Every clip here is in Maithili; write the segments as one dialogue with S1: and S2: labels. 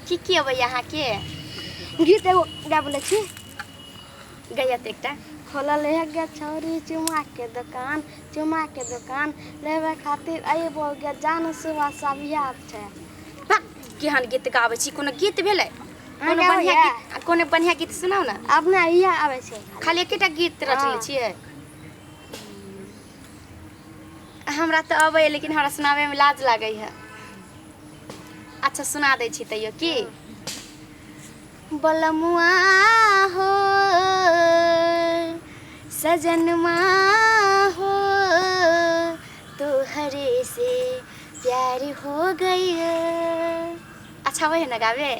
S1: की की अबैया अहाँके?
S2: गीत एगो गाबि लै छी।
S1: गैया तऽ एकटा।
S2: खोलल है गे छौरी चुमा के दोकान, चुमा के दोकान लेवे खातिर अयबो गे जान, सुबह सभिया छै।
S1: वाह, केहन गीत गाबै छी! कोनो गीत भेलै? कोनो
S2: अहाँके
S1: बढ़िआँ
S2: आबैया?
S1: गीत, कोनो बढ़िआँ गीत सुनाउ ने।
S2: आब ने इएह आबै छै।
S1: खाली एकेटा गीत रटले छियै? हमरा तऽ अबैया, लेकिन हमरा सुनाबैमे लाज लागै है। अच्छा, सुना दै छी तैयो की। बलमुआ हो, सजनमा हो, तोहरे से प्यार हो गई। अच्छा वही ने गाबे।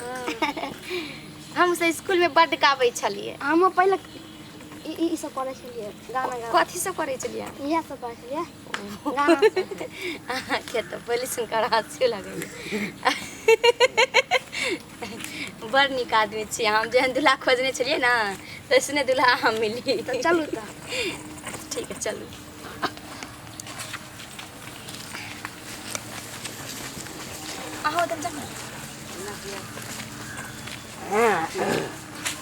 S1: हम सब स्कूल में बड्ड गाबै छलियै।
S2: हमहूँ पहिले ई ई सब करै छलियै, गाना गाबै।
S1: कथी सब करै छलियै?
S2: इएह सब करै छलियै, गाना सब।
S1: अहाँके तऽ पहिले सुनकर हँसी लगैया। बड़ नीक आदमी छी। हम जेहन दूल्हा खोजने छलियै ने, तैसने दूल्हा हम मिली।
S2: तऽ चलू तऽ।
S1: ठीक है, चलू। अहाँ ओतऽ जाउ।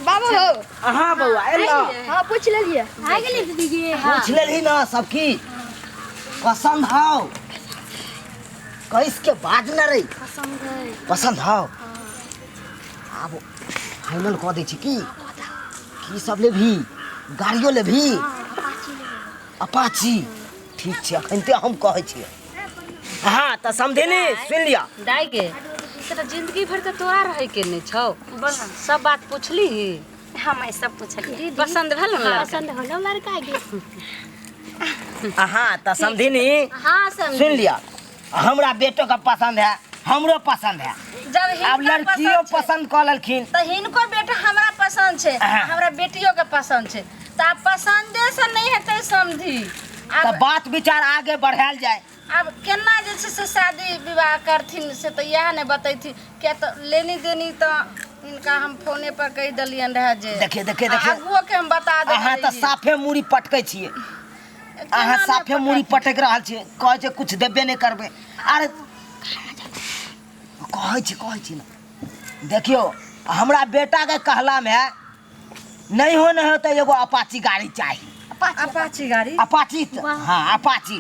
S2: बाबा हो।
S3: अहाँ बौआ एलो?
S2: हाँ, पूछ लेलियै।
S1: आ गेलियै दीदी गे।
S3: पूछ लेलही ना? सब की पसंद हौ? कैस के बाज न रे।
S2: पसंद है।
S3: पसंद हौ? आब फाइनल कऽ दै छी। की की सब लेबही? गाड़ियो लेबही? अपाची। ठीक छै, अखन ते हम कहै छियै। हाँ तऽ समधिनी, सुनि लिअ।
S4: दाइ गे, से तऽ जिंदगी भर तऽ तोरा रहै के नहि छौ। सब बात पुछली?
S1: हम सब पुछलियै।
S4: पसंद भेल ने लड़का?
S2: पसंद होलो लड़का के।
S3: हाँ तऽ समधिनी,
S4: हाँ समझी।
S3: सुनि लिअ, हमरा बेटो के पसंद है, हमरो पसंद है।
S4: जब
S3: आब
S4: हिनका
S3: लड़कियो
S4: पसंद छै,
S3: पसंद कऽ लेलखिन।
S4: तऽ हिनको बेटा हमरा पसंद छै।
S3: हाँ।
S4: हमरा बेटियो के पसंद छै, तऽ आब पसंदे से नहि हेतै समझी।
S3: तऽ
S4: आब
S3: बात विचार आगे बढ़ायल जाय।
S4: आब केना जे छै से शादी विवाह करथिन, से तऽ इएह ने बतैथिन। किया तऽ लेनी देनी तऽ हिनका हम फोने पर कहि देलियनि रहए जे
S3: देखिए देखिए देखिए।
S4: आगुओ के हम बता देने
S3: अहाँ तऽ
S4: रहियै।
S3: साफे मूड़ी पटकै छियै। अहाँ
S4: केना नहि
S3: साफे मूड़ी
S4: पटकथिन?
S3: पटकि रहल छियै। कहै छै कुछ देबे नहि करबै। अरे कहै छी, कहै छी ने, देखियौ, हमरा बेटाके कहलामे नहि हो, नहि हो तऽ एगो अपाची गाड़ी चाही।
S4: अपाची गाड़ी?
S3: अपाची हाँ, अपाची।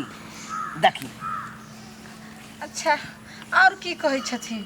S3: देखियौ।
S4: अच्छा, आओर की कहै छथिन?